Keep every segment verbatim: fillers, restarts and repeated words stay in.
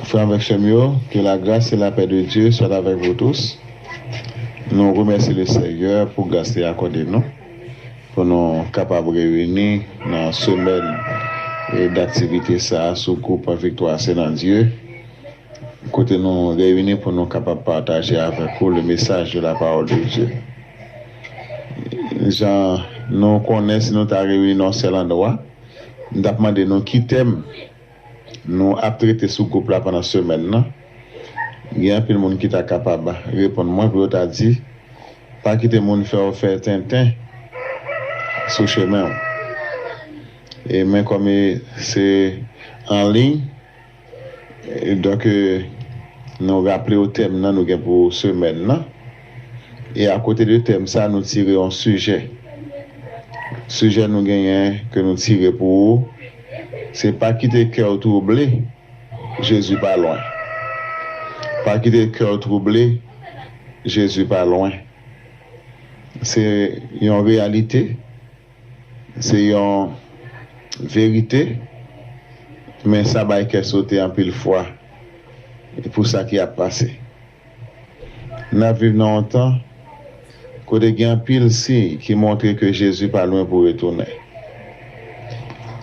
Frè avèk sè m yo, que la grâce et la paix de Dieu soient avec vous tous. Nou remèsye le Seyè pou gras li akòde nou, pou nou kapab reyini nan semèn, e, daktivite sa a sou gwoup Viktwa Se nan Dye, kote nou reyini pou nou kapab pataje avèk ou le message de la parole de Dieu. Jan nou konnen, si nou ta reyini nan yon sèl andwa, m t ap mande nou ki tèm nou ap trete sou gwoup la pandan semèn nan. Gen anpil moun ki ta kapab reponn mwen pou yo ta di, pa kite moun fè w fè tenten sou chemen w. E men kòm e, se an liy, e donk, e, nou raple w tèm nan nou gen pou semèn nan. E akote de tèm sa, nou tire yon sijè. Sijè nou genyen ke nou tire pou ou, se pa kite kè w twouble, Jezi pa lwen. Pa kite kè w twouble, Jezi pa lwen. Se yon reyalite, se yon verite, men sa bay kè sote anpil fwa pou sa ki ap pase. N ap viv nan yon tan kote gen anpil siy ki montre ke Jezi pa lwen pou retounen.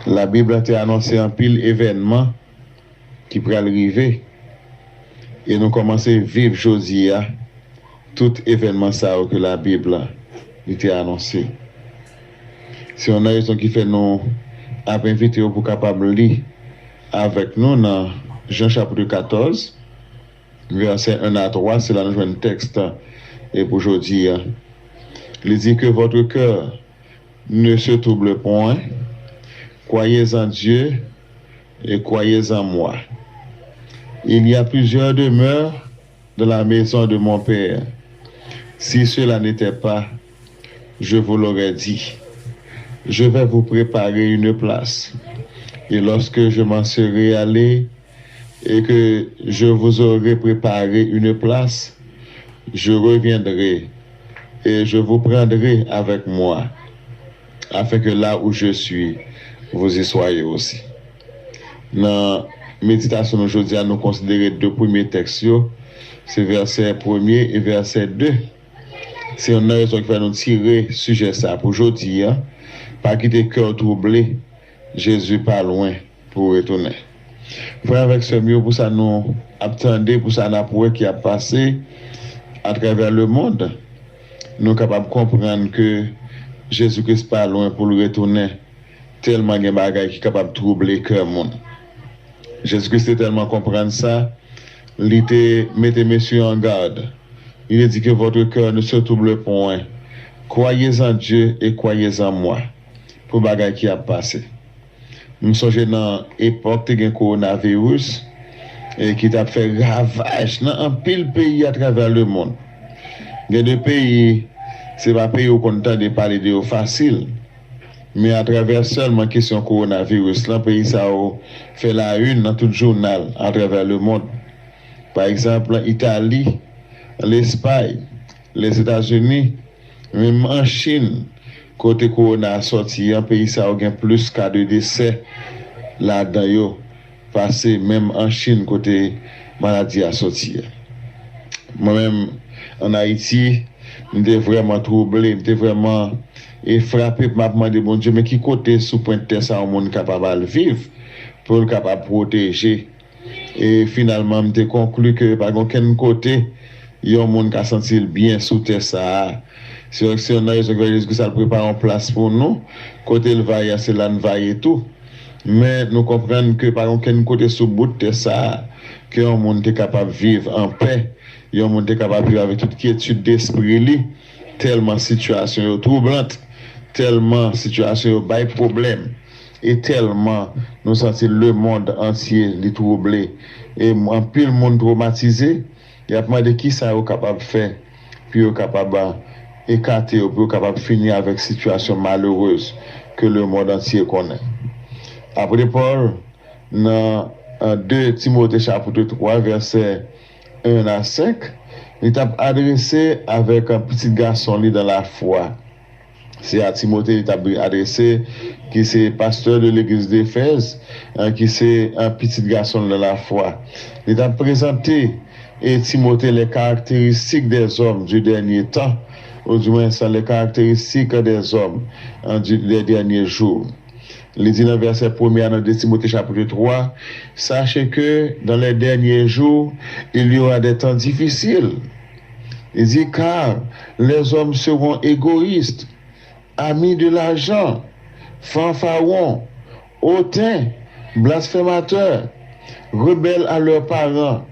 Labib la te anonse anpil evènman ki pral rive, e nou kòmanse viv jodi a tout evènman sa yo ke Labib la li te anonse. Se youn nan rezon ki fè nou ap envite w pou kapab li avèk nou nan Jan chapit katòz, vèsè en a twa, se la nou jwenn tèks e pou jodi a. Li di, que votre cœur ne se trouble point, croyez en Dieu et croyez en moi. Il y a plusieurs demeures dans la maison de mon Père. Si cela n'était pas, je vous l'aurais dit. Je vais vous préparer une place. Et lorsque je m'en serai allé et que je vous aurai préparé une place, je reviendrai et je vous prendrai avec moi, afin que là où je suis, vous y soyez aussi. Nan meditasyon nou jodi a, nou konsidere de premye tèks yo, se vèsè premye e vèsè de. Se youn nan rezon ki fè nou tire sijè sa pou jodi a. Pa kite kè w twouble, Jezi pa lwen pou retounen. Frè avèk sè m yo, pou sa nou ap tande, pou sa n ap wè ki ap pase atravè lemonn, nou kapab konprann ke Jezi Kris pa lwen pou l retounen, tèlman gen bagay ki kapab twouble kè moun. Jezi Kris te tèlman konprann sa, li te mete mesye yo an gad. Li te di, que votre cœur ne se trouble point. Croyez en Dieu et croyez en moi. Pou bagay ki ap pase. M sonje nan epòk te gen kowonaviris, e ki t ap fè ravaj nan anpil peyi atravè lemonn. Gen de peyi, se pa peyi ou konn tande pale de yo fasil. Men atravè sèlman kesyon kowonaviris lan, peyi sa yo fè la une nan tout jounal atravè lemonn. Pa egzanp, Itali, Lespay, Lèzetazini, menm an Chin, kote kowona a sòti an, peyi sa yo gen plis ka de desè ladan yo pase menm an Chin kote maladi a sòti a. Mwen menm, an Ayiti, m te vrèman twouble, m te vrèman, e, frape, m ap mande Bondye, men ki kote sou pwent tè sa yon moun kapab al viv pou l kapab pwoteje? E finalman, m te konkli ke pa gen okenn kote yon moun ka santi l byen sou tè sa a. Se, se youn nan rezon ki fè Jezi Kris al prepare yon plas pou nou. Kote l va ye a, se la n va ye tou. Men nou konprann ke pa gen okenn kote sou bout tè sa a ke yon moun te kapab viv anpè, yon moun te kapab viv avèk tout kyetid despri li, tèlman sitiyasyon yo twoublant, tèlman sitiyasyon yo bay pwoblèm, e tèlman nou santi lemonn antye li twouble, e anpil moun twomatize, y ap mande kisa yo kapab fè pou yo kapab, a, ekate yo, pou yo kapab fini avèk sitiyasyon malerèz ke lemonn antye konnen. Apre Pòl, nan, a, de Timote chapit twa, vèsè en a senk, li t ap adrese avèk, a, pitit gason li dan lafwa. Se a Timote li t ap adrese, ki se pastè de legliz de Efèz, ki se pitit gason l nan lafwa. Li t ap prezante e Timote les caractéristiques des hommes du dernier temps, ou du moins les caractéristiques des hommes des derniers jours. Li di nan vèsè premye a nan de Timote chapit twa, sachez que dans les derniers jours, il y aura des temps difficiles. Li di, car les hommes seront égoïstes, amis de l'argent, fanfarons, hautains, blasphémateurs, rebelles à leurs parents,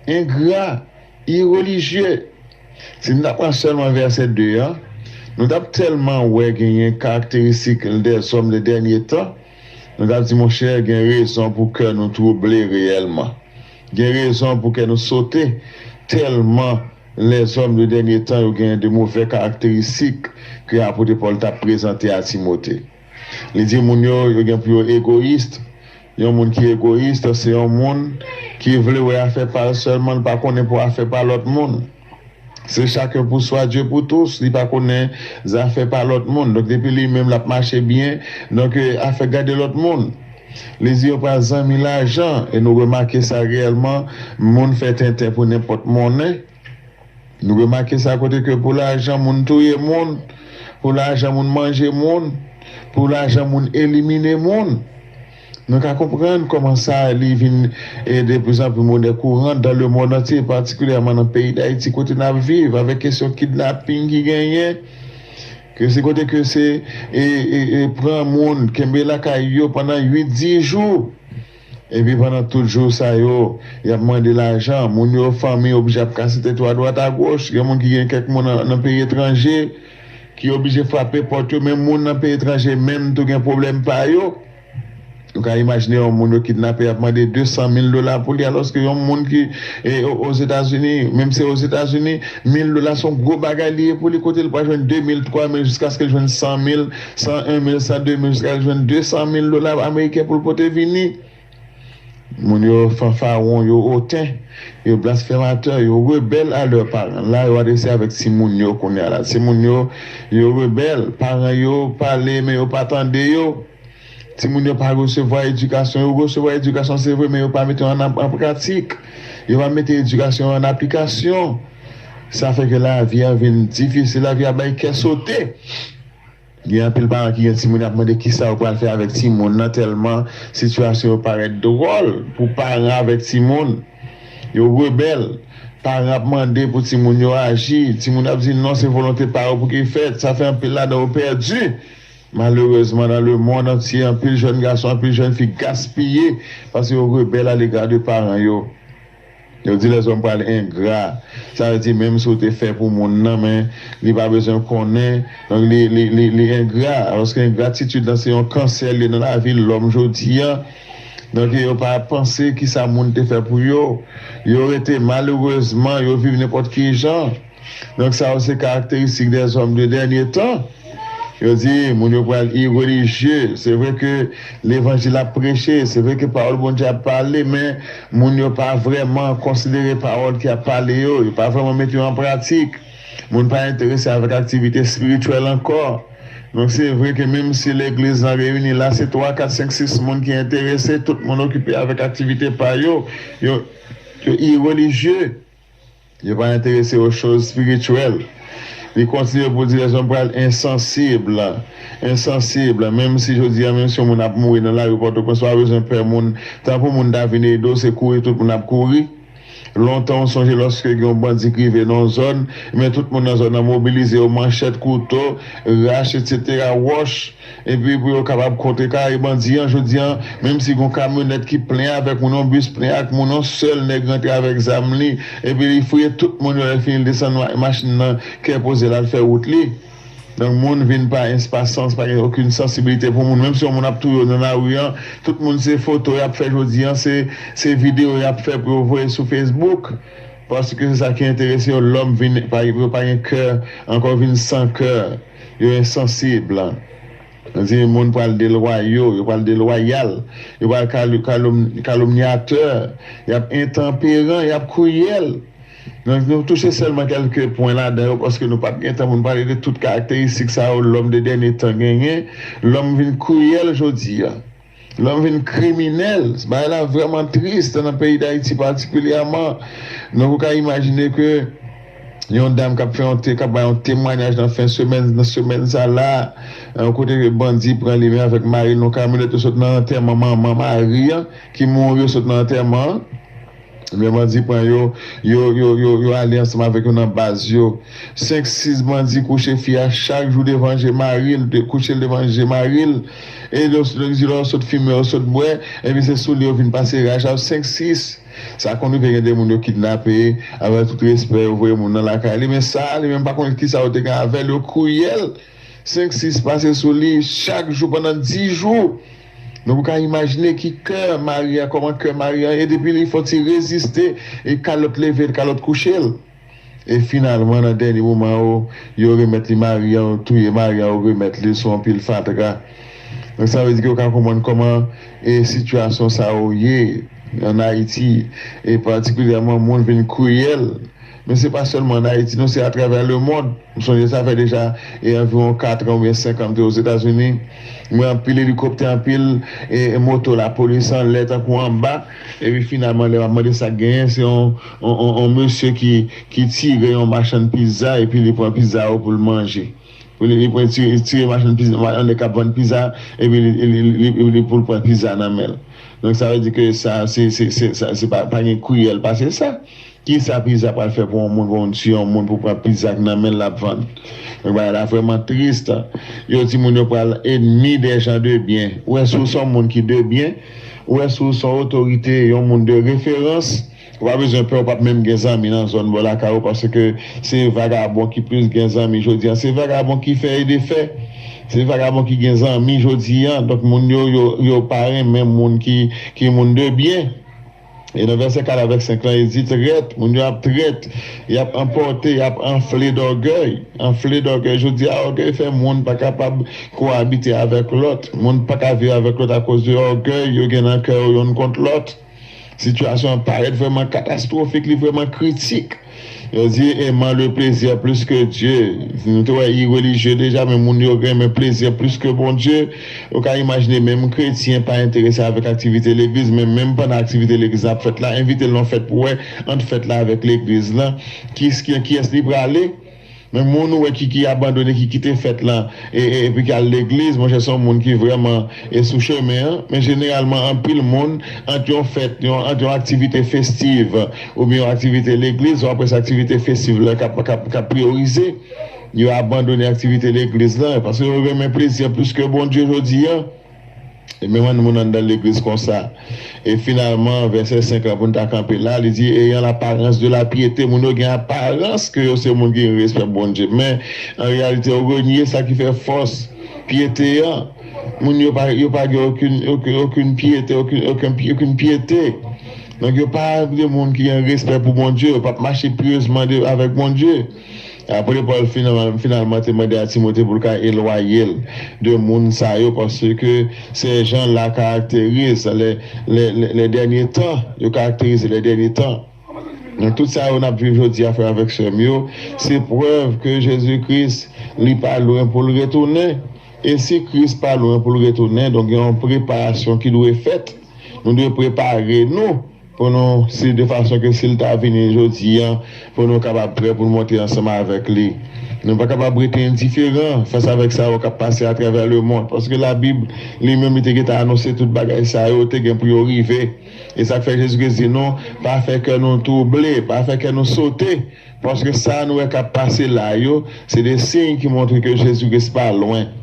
ingrats, irreligieux. Si n ta pran sèlman vèsè de a, nou t ap tèlman wè genyen karakteristik des hommes de dernier temps, nou t ap di, monchè, gen rezon pou kè nou twouble reyèlman. Gen rezon pou kè nou sote, tèlman les hommes de dernier temps yo genyen de movè karakteristik ke apot Pòl t ap prezante a Timote. Li di moun yo, yo gen pou yo egoyis. Yon moun ki egoyis, se yon moun ki vle wè afè pa l sèlman, l pa konnen pou afè pa lòt moun. Se chacun pour soi, Dieu pour tous. Li pa konnen zafè pa lòt moun. Donk, depi li menm l ap mache byen, donk, afè gade lòt moun. Li di yo pral zanmi lajan, e nou remake sa reyèlman, moun fè tenten pou nenpòt monnen. Nou remake sa kote ke pou lajan moun touye moun, pou lajan moun manje moun, pou lajan moun elimine moun. Nou ka konprann kòman sa li vin e de plus en plus monnaie courante dans le monde entier, patikilyèman nan peyi Dayiti kote n ap viv, avèk kesyon kidnaping ki genyen, ke se kote ke se e, e, e pran moun, kenbe lakay yo pandan uit, dis jou. Epi pandan tout jou sa yo, y ap mande lajan. Moun yo, fanmi, oblije ap kase tèt yo adwat agoch. Gen moun ki gen kèk moun nan, nan peyi etranje ki oblije frape pòt yo. Men moun nan peyi etranje menm tou gen pwoblèm pa yo. Ou ka imajine yon moun yo kidnape, y ap mande de san mil dola pou li, alòske yon moun ki e, o- Ozetazini, menm se Ozetazini, mil dola se yon gwo bagay li ye pou li, kote li pral jwenn de mil, twa mil, jiskaske l jwenn san mil, san en mil, san de mil, jiska l jwenn de san mil dola ameriken pou l pote vini. Moun yo fanfaron, yo oten, yo blasfematè, yo rebèl a lè paran. La, yo adrese avèk timoun yo kounye a la. Timoun yo, yo rebèl. Paran yo pale, men yo pa tande yo. Timoun yo pa resevwa edikasyon. Yo resevwa edikasyon, se vre, men yo pa mete yo an, an pratik. Yo pa mete edikasyon an aplikasyon. Sa fè ke lavi a vin difisil, lavi a bay kè sote. Gen anpil paran ki gen timoun, y ap mande kisa yo pral fè avèk timoun nan, tèlman sitiyasyon yo parèt dwòl pou paran avèk timoun. Yo rebèl. Paran ap mande pou timoun yo aji. Timoun ap di non, se volonte pa yo pou ki fèt. Sa fè anpil ladan yo pèdi. Malerezman, dans le monde entier, anpil jèn gason, anpil jèn fi gaspiye paske yo rebèl a lega de paran yo. Yo di lèzòm pral engra. Sa vle di, menm si w te fè pou moun nan, men li pa bezwen konnen, donk li, li, li, li engra. Alòske engratitid lan se yon kansè li ye nan lavi lòm jodi a. Donk yo pa panse kisa moun te fè pou yo. Yo rete malerezman, yo viv nenpòt ki jan. Donk sa yo se karakteristik des hommes de dernier temps. Yo di moun yo pral irelijye. Se vre ke levanjil ap preche, se vre ke pawòl Bondye ap pale, men moun yo pa vrèman konsidere pawòl ki ap pale yo, yo pa vrèman mete yo an pratik. Moun pa enterese avèk aktivite espirityèl ankò. Donk se vre ke menm si legliz lan reyini la, se twa, kat, senk, sis moun ki enterese, tout moun okipe avèk aktivite pa yo, yo, yo irelijye. Yo pa enterese aux choses spirituelles. Li kontinye pou di lèzòm pral ensansib. Ensansib. Menm si jodi a, menm si yon moun ap mouri nan lari Pòtoprens, ou pa bezwen pè moun. Tan pou moun ta vin ede w, se kouri tout moun ap kouri. Lontan, w sonje lòske gen yon bandi k rive nan yon zòn, men tout moun nan zòn nan mobilize yo, manchèt, kouto, rach, etsetera, wòch. Epi pou yo kapab kontrekare bandi an, jodi an, menm si gon kamyonèt ki plen avèk moun, yon bis plen ak moun, yon sèl nèg rantre avèk zam li, epi li fouye tout moun yo, lè fini l desann machin nan, kè poze l al fè wout li. Donk moun vin pa espasans, pa gen okenn sansibilite pou moun. Menm si yon moun ap touye w nan lari an, tout moun se foto y ap fè jodi an, se, se videyo y ap fè pou yo voye sou Facebook. Paske se sa ki enterese yo, lòm vin, pa, yo pa gen kè, ankò vin san kè, yo ensansib. Di moun pral delwayo, yo pral delwayal, yo pral kal- kalom- kalomnyatè, y ap entanperan, y ap kriyèl. Donk, nou touche sèlman kèlke pwen ladan yo, paske nou pa t gen tan pou nou pale de tout karakteristik sa yo, lòm de dènye tan genyen. Lòm vin kriyèl jodi a. Lòm vin kriminèl. Bagay la vrèman tris nan peyi Dayiti patikilyèman. Donk, ou ka imajine ke yon dam k ap fè yon te, k ap bay yon temwayaj nan fen semèn, nan semèn sa la, yon kote ke bandi pran li menm avèk mari l nan kamyonèt, yo sot nan antèman manman mari an, ki mouri, yo sot nan antèman an. Ebyen, bandi pran yo, yo, yo, yo, yo ale ansanm avèk yo nan baz yo. Senk, sis bandi kouche fi a chak jou devan je mari l, de, kouche l devan je mari l. E yo, yo di lè yo sot fimen, yo sot bwè, epi se sou li yo vin pase raj la, senk, sis. Sa konn rive gen de moun yo kidnape, avèk tout respè, yo voye moun nan lakay li. Men sa, li menm pa konn kisa yo te gen avè l, yo kriyèl. Senk, sis pase sou li chak jou pandan dis jou. Donk, ou ka imajine ki kè mari a, kòman kè mari a ye depi li fè yon ti reziste, e kalòt leve l, kalòt kouche l. E finalman, nan dènye moman yo, yo remèt li mari a, yo touye mari a, yo remèt li sou yon pil fatra. Donk, sa vle di ke ou ka konprann kòman e sitiyasyon sa yo ye ann Ayiti, e patikilyèman moun vin kriyèl. Men se pa sèlman ann Ayiti, non, se atravè lemonn. M sonje sa fè deja e anviwon kat an oubyen senk an m te Ozetazini. M wè anpil elikoptè, anpil e, e moto lapolis anlè tankou anba. Epi finalman, lè m ap mande sa k genyen, se yon, yon, yon, yon mesye ki, ki tire yon machann pizza epi li pran pizza yo pou l manje. Pou li, li pran tire, tire machann pizza, yon nèg k ap vann pizza, epi li, li, li, li, li pou l pran pizza nan men l. Donk, sa vle di ke sa, se, se, se, sa, se pa, pa gen kriyèl pase sa. Kisa pizza pral fè pou yon moun, pou yon, si yon moun pou pran pizza k nan men l l ap vann? Donk, bagay la vrèman tris. Yo di moun yo pral ennmi des gens de bien. Ou wè, si w se yon moun ki de byen, ou wè, si w se yon otorite, yon moun de referans, ou pa bezwen pè, ou p ap menm gen zanmi nan zòn bò lakay ou, paske se vagabon ki plis gen zanmi jodi a. Se vagabon ki fè e defè. Se vagabon ki gen zanmi jodi a. Donk, moun yo, yo, yo pa renmen moun ki, ki moun de byen. E nan vèsè kat avèk senk lan, li di, trèt, moun yo ap trèt, y ap anpòte, y ap anfle dògèy. Anfle dògèy. Jodi a, ògèy fè moun pa kapab koabite avèk lòt. Moun pa ka viv avèk lòt akoz de ògèy yo gen nan kè yo youn kont lòt. Sitiyasyon an parèt vrèman katastwofik, li vrèman kritik. Yo di, aimant le plaisir plus que Dieu. Nou te wè irelijye deja, men moun yo renmen plezi plis ke Bondye. Ou ka imajine, menm kretyen pa enterese avèk aktivite legliz, men menm pandan aktivite legliz la ap fèt la, envite l nan fèt pou wè ant fèt la avèk legliz lan, ki, ki, kiyès li prale. Men moun ou wè ki, ki abandone, ki kite fèt lan, e, e, epi ki al legliz, monchè, se yon moun ki vrèman e sou chemen an. Men jeneralman, anpil moun, ant yon fèt, yon, ant yon aktivite festiv, oubyen yon aktivite legliz, ou apre sa aktivite festiv la k ap, k ap, k ap priyorize, yo abandone aktivite legliz lan, paske yo renmen plezi an plis ke Bondye jodi a. E menm moun anndan legliz konsa. E finalman, vèsè senk lan pou n ta kanpe la, li di, ayant l'apparence de la piété, moun yo gen aparans ke yo se moun ki gen respè pou Bondye. Men, an reyalite, yo renye sa ki fè fòs pyete an. Moun yo pa, yo pa gen okenn, okenn, okenn pyete, okenn, okenn, okenn pyete. Donk, yo pa de moun ki gen respè pou Bondye, yo p ap mache pyezman de, avèk Bondye. Apre Pòl finalman, finalman te mande a Timote pou l ka elwaye l de moun sa yo, paske se jan la karakterize le, le, le, le dènye tan, yo karakterize le dènye tan. Donk, tout sa yo n ap viv jodi a, frè avèk sè m yo, se prèv ke Jezi Kris, li pa lwen pou l retounen. E si Kris pa lwen pou l retounen, donk, gen yon preparasyon ki dwe fèt. Nou dwe prepare nou pou nou, si de fason ke si l ta vini jodi a, pou nou kapab prè pou n monte ansanm avèk li. Nou pa kapab rete endiferan fas avèk sa yo k ap pase atravè lemonn, paske Labib li menm li te gentan anonse tout bagay sa yo te gen pou yo rive. E sa k fè Jezi Kris di nou, pa fè kè nou twouble, pa fè kè nou sote. Paske sa nou wè k ap pase la yo, se de siy ki montre ke Jezi Kris pa lwen.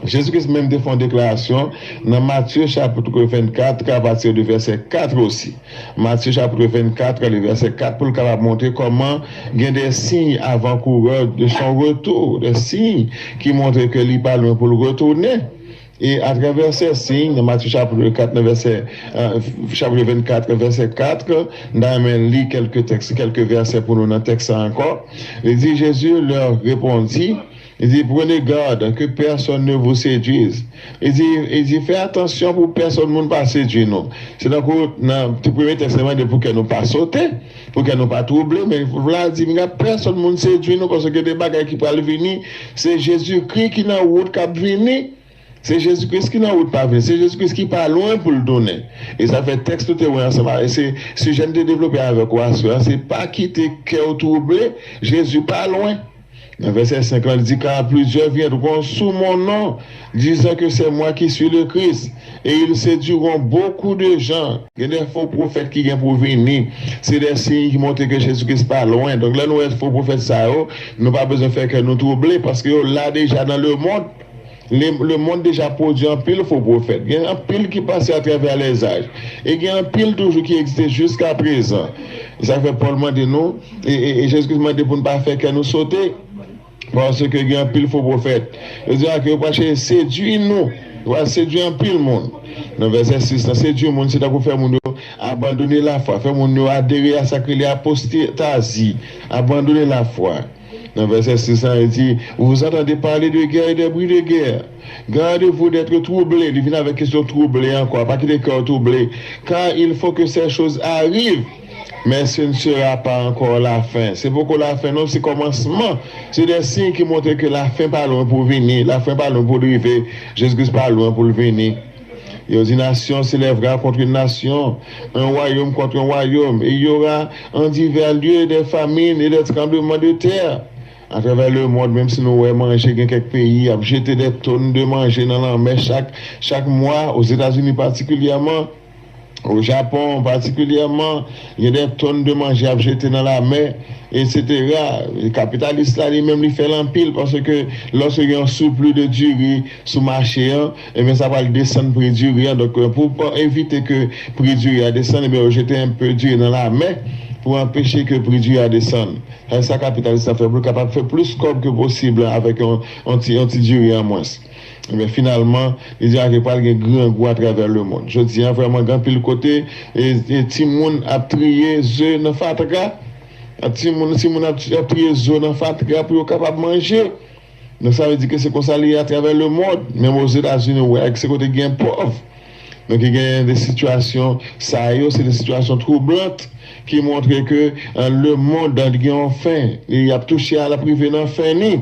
Jezi Kris menm te fè yon deklarasyon nan Matye chapit vennkat, apati de vèsè kat osi. Matye chapit vennkat, li vèsè kat, pou l kapab montre kòman gen de siy avankourè de son retou, de siy ki montre ke li pa lwen pou l retounen. E atravè sè siy, nan Matye chapit kat, nan vèsè, euh, chapit vennkat, vèsè kat, n ta renmen li kèlke tèks, kèlke vèsè pou nou nan tèks sa ankò. Li di, Jésus leur répondit, Li di, prenez garde que personne ne vous séduise. Li di, li di, fè atansyon pou pèsonn moun pa sedui nou. Se tankou nan ti premye tèks la, mande pou kè nou pa sote, pou kè nou pa twouble, men la di, piga pèsonn moun sedui nou, paske de bagay ki pral vini, se Jezikri ki nan wout k ap vini. Se Jezikri ki nan wout pa vini. Se Jezikri ki pa lwen pou l tounen. E sa fè tèks nou te wè ansanm avèk, se sijè n te devlope avèk ou aswè a, se pa kite kè w twouble, Jezi pa lwen. Nan vèsè senk lan, li di, car plusieurs viendront sous mon nom, disant que c'est moi qui suis le Christ, et ils séduiront beaucoup de gens. Gen de fo pwofèt ki gen pou vini. Se de siy ki montre ke Jezikri pa lwen. Donk, lè nou wè fo pwofèt sa yo, nou pa bezwen fè kè nou twouble, paske yo la deja nan lemonn. Le, lemonn deja pwodui anpil fo pwofèt. Gen anpil ki pase atravè lèzaj. E gen anpil toujou ki egziste jiska prezan. E sa fè Pòl mande nou, e, e, e Jezikri mande pou n pa fè kè nou sote. Paske gen anpil fo pwofèt. Yo di a ke yo pral chèche sedui nou. Yo pral sedui anpil moun. Nan vèsè sis lan, sedui moun, se tankou fè moun yo abandone lafwa, fè moun yo adere a sa k rele apostazi, abandone lafwa. Nan vèsè sis lan, li di, vous entendez parler de guerre et de bruit de guerre. Gardez-vous d'être troublés. Li vin avèk kesyon twouble ankò. Pa kite kè w twouble. Car il faut que ces choses arrivent, mais ce ne sera pas encore la fin. Se poko lafen, non, se kòmansman. Se de siy ki montre ke lafen pa lwen pou vini, lafen pa lwen pou rive, Jezikri pa lwen pou l vini. Yo di, nation s'élèvera contre une nation, un royaume contre un royaume, et il y aura en divers lieux des famines et des tremblements de terre. Atravè lemonn, menm si nou wè manje, gen kèk peyi ap jete de tonn de manje nan lanmè chak, chak mwa. Ozetazini patikilyèman, o Japon patikilyèman, gen de tonn de manje ap jete nan lamè, etsetera. Kapitalis la, li menm, li fè l anpil, paske lòske gen yon soupli de diri sou mache an, ebyen, sa pral desann pri diri an. Donk, pou, pou evite ke pri diri a desann, ebyen, yo jete enpe diri nan lamè pou anpeche ke pri diri a desann. Sa, sa kapitalis la fè pou l kapab fè plis kòb ke posib avèk yon, yon ti, yon ti diri an mwens. Ebyen, finalman, li di a ke pral gen grangou atravè lemonn. Jodi a, vrèman, gen anpil kote, e, e timoun ap triye ze nan fatra. Timoun, timoun ap, ap triye zo nan fatra pou yo kapab manje. Donk, sa vle di ke se konsa li ye atravè lemonn. Menm Ozetazini, ou wè, se kote gen pòv. Donk, gen de sitiyasyon, sa yo, se de sitiyasyon twoublant ki montre ke, e, lemonn gen yon fen. E y ap touche a, l ap rive nan fen li.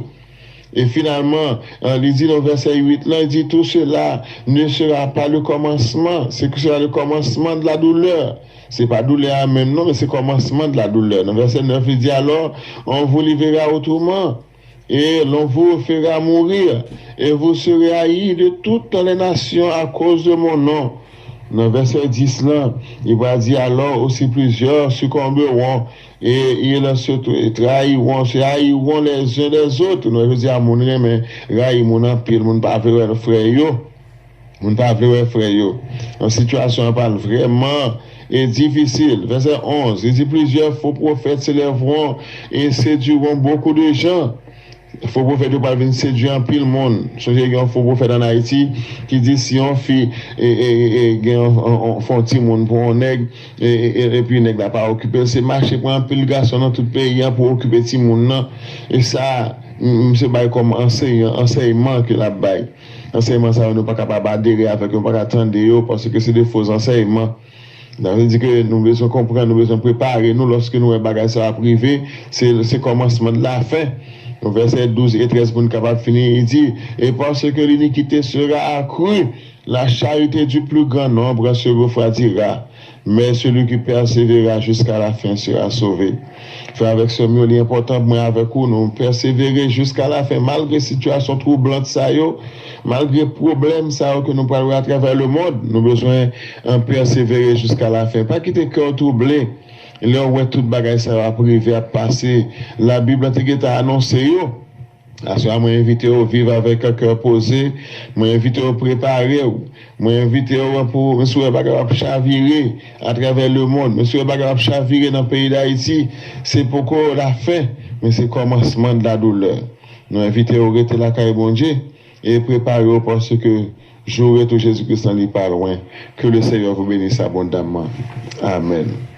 E finalman, e, li di nan vèsè uit lan, li di, tout cela ne sera pas le commencement, ce qui sera le commencement de la douleur. Se pa doulè a menm non, men se kòmansman de la douleur. Nan vèsè nèf, li di, alors, on vous lèvera autrement, et l'on vous fera mourir, et vous serez haïs de toutes les nations à cause de mon nom. Nan vèsè dis lan, li va di, alors aussi plusieurs succomberont, et ils se tra-, trahiront, se haïront les uns les autres. Nou, jodi a, moun renmen rayi moun anpil, moun pa vle wè frè yo. Moun pa vle wè frè yo. Nan sitiyasyon an pral vrèman, e, difisil. Vèsè onz, li di, plusieurs faux prophètes se lèveront et séduiront beaucoup de gens. Fo pwofèt yo pral vin sedui anpil moun. Sonje gen yon fo pwofèt ann Ayiti ki di si yon fi, e, e, e, e, gen yon, yon, yon, fè yon timoun pou yon nèg, e, e, e, epi nèg la pa okipe l, se mache pran anpil gason nan tout peyi an pou okipe timoun nan. E sa, m-, misye bay kòm ansèy-, ansèyman ke l ap bay. Ansèyman sa yo, nou pa kapab adere avèk yo, nou pa ka tande yo, paske se de fo ansèyman. Sa vle di ke nou bezwen konprann, nou bezwen prepare nou lòske nou wè bagay sa yo ap rive. Se, se kòmansman de lafen. Nan vèsè douz e trèz pou n kapab fini, li di, et parce que l'iniquité sera accrue, la charité du plus grand nombre se refroidira, mais celui qui persévérera jusqu'à la fin sera sauvé. Frè avèk sè m yo, li enpòtan pou mwen avèk ou, nou pèsevere jiska lafen, malgre sitiyasyon twoublant sa yo, malgre pwoblèm sa yo ke nou pral wè atravè lemonn, nou bezwen, e, pèsevere jiska lafen. Pa kite kè w twouble lè w wè tout bagay sa yo ap rive, ap pase. Labib lan te gentan anonse yo. Aswè a, mwen envite w viv avèk kè poze. Mwen envite w prepare w. Mwen envite w pou, menm si w wè bagay ap chavire atravè lemonn, menm si w wè bagay ap chavire nan peyi Dayiti, se poko lafen, men se kòmansman de la doulè. Nou envite w rete lakay Bondye e prepare w, paske jou retou Jezi Kris lan, li pa lwen. Que le Seigneur vous bénisse abondamment. Amèn.